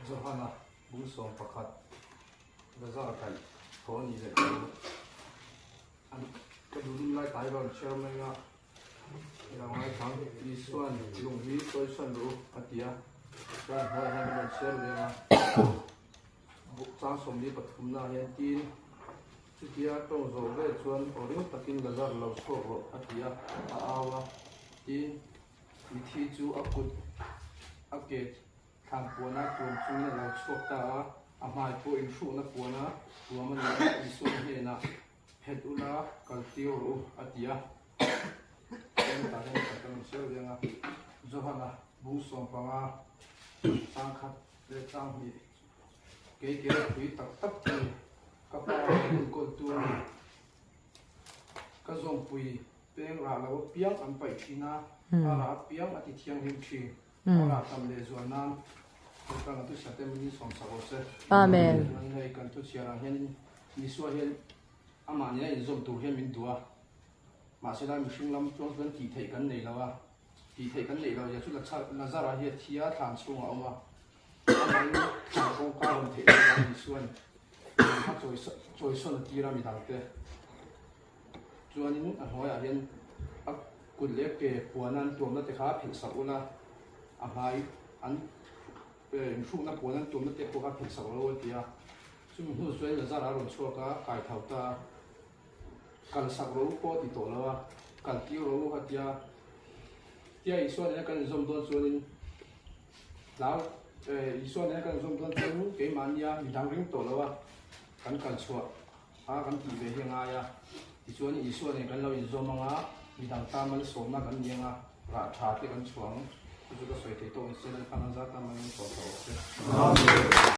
Johana bung 11 Lazar kaih thaw a nih leh thu an ka duh lai tlai rawn chhiar mai a, i lo ngaithlang Isuan lung hi chawisan ru a ti a, chuan hnuaiah hian kan rawn chhiar veng a, chang 43 naah hian tin chutia tawng zawh ve chuan aw ring takin Lazar lo chhuak rawh a ti a, a au a, tin mithi chu a kut a ke Thlan puana tuam chungin a lo chhuak ta a, a hmai pawh inhruhna puana tuam a ni a, Isua hnenah, Phet ula, kal tir rawh u, a ti a. Chuan tah hian ka rawn sawi reng a, Johana bung 15 changkhat leh changhnih, Kei ke pui tak tak ka ni, ka pa min enkawltu a ni, ka zawmpui peng rah lo apiang an paih thin a, a rah apiang a ti thianghlim thin. Amen. Chuanin a hnuaiah hian a kut leh ke puan an tuamna te kha phelh sak ula, a hmai an inhrukna puan an tuamna te pawh kha phelh sak lo a ti a. Chumi hnu chuan Lazara a rawn chhuak a, kai tho ta a, kal sak ro pawh a ti tawh lo a, kal tir ro a ti a. Tia Isua nena kan inzawm dawn chuanin hlau Isua nena kan inzawm dawn chuan keimahnia midang ring tawh lo a kan kal chhuah. A kan tih ve hi a ngai a, tichuan Isua nen kan lo inzawm ang a, midang tan malsawmna kan ni ang a, rah tha te kan chhuah ang, chu chu ka sawi thei tawk ni se, Lalpan a zat a, mal min sawm tawh awk se.